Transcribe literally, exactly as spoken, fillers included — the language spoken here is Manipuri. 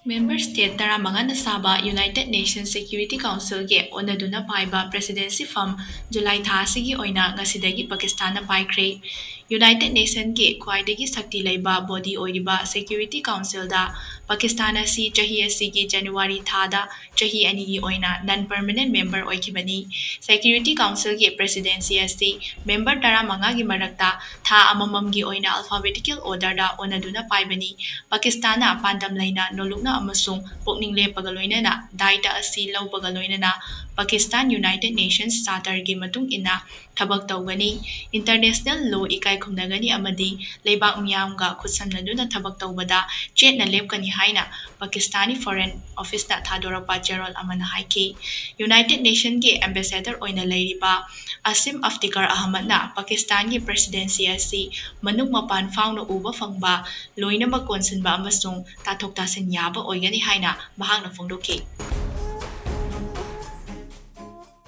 Member state ꯇꯔꯥꯃꯉꯥꯅ ꯁꯥꯕ United Nations Security Councilꯒꯤ ꯑꯣꯟꯅꯗꯨꯅ ꯄꯥꯏꯕ presidency fam July ꯊꯥ ꯑꯁꯤꯒꯤ ꯑꯣꯏꯅ ꯉꯁꯤꯗꯒꯤ ꯄꯥꯀꯤꯁꯇꯥꯟꯅ ꯄꯥꯏꯈ꯭ꯔꯦ꯫ United Nationꯒꯤ ꯈ꯭ꯋꯥꯏꯗꯒꯤ ꯁꯛꯇꯤ ꯂꯩꯕ body ꯑꯣꯏꯔꯤꯕ Security Councilꯗ ꯄꯥꯀꯤꯁꯇꯥꯟ ꯑꯁꯤ ꯆꯍꯤ ꯑꯁꯤꯒꯤ January ꯊꯥꯗ ꯆꯍꯤ ꯑꯅꯤꯒꯤ ꯑꯣꯏꯅ non permanent member ꯑꯣꯏꯈꯤꯕꯅꯤ꯫ Security Councilꯒꯤ presidency ꯑꯁꯤ member ꯇꯔꯥꯃꯉꯥꯒꯤ ꯃꯔꯛꯇ ꯊꯥ ꯑꯃꯃꯝꯒꯤ ꯑꯣꯏꯅ alphabetical orderꯗ ꯑꯣꯟꯅꯗꯨꯅ ꯄꯥꯏꯕꯅꯤ꯫ ꯄꯥꯀꯤꯁꯇꯥꯟꯅ ꯄꯥꯟꯗꯝ ꯂꯩꯅ ꯅꯣꯂꯨꯛꯅ ꯑꯃꯁꯨꯡ ꯄꯨꯛꯅꯤꯡ ꯂꯦꯞꯄꯒ ꯂꯣꯏꯅꯅ ꯗꯥꯏꯇ ꯑꯁꯤ ꯂꯧꯕꯒ ꯂꯣꯏꯅꯅ ꯄꯥꯀꯤꯁꯇꯥꯟ United Nations Charterꯒꯤ ꯃꯇꯨꯡ ꯏꯟꯅ ꯊꯕꯛ ꯇꯧꯒꯅꯤ, international law ꯏꯀꯥꯏ ꯈꯨꯝꯅꯒꯅꯤ ꯑꯃꯗꯤ ꯂꯩꯕꯥꯛ ꯃꯤꯌꯥꯝꯒ ꯈꯨꯠꯁꯝꯅꯗꯨꯅ ꯊꯕꯛ ꯇꯧꯕꯗ ꯆꯦꯠꯅ ꯂꯦꯞꯀꯅꯤ ꯍꯥꯏꯅ ꯄꯥꯀꯤꯁꯇꯥꯅꯤ Foreign Officeꯅ ꯊꯥꯗꯣꯔꯛꯄ ꯆꯦꯔꯣꯜ ꯑꯃꯅ ꯍꯥꯏꯈꯤ꯫ United Nationꯒꯤ ambassador ꯑꯣꯏꯅ ꯂꯩꯔꯤꯕ ꯑꯁꯤꯝ ꯑꯐꯇꯤꯀꯔ ꯑꯍꯃꯗꯅ ꯄꯥꯀꯤꯁꯇꯥꯟꯒꯤ presidency ꯑꯁꯤ ꯃꯅꯨꯡ ꯃꯄꯥꯟ ꯐꯥꯎꯅ ꯎꯕ ꯐꯪꯕ, ꯂꯣꯏꯅꯃꯛ ꯀꯣꯟꯁꯤꯟꯕ ꯑꯃꯁꯨꯡ ꯇꯥꯊꯣꯛ ꯇꯥꯁꯤꯟ ꯌꯥꯕ ꯑꯣꯏꯒꯅꯤ ꯍꯥꯏꯅ ꯃꯍꯥꯛꯅ ꯐꯣꯡꯗꯣꯛꯈꯤ꯫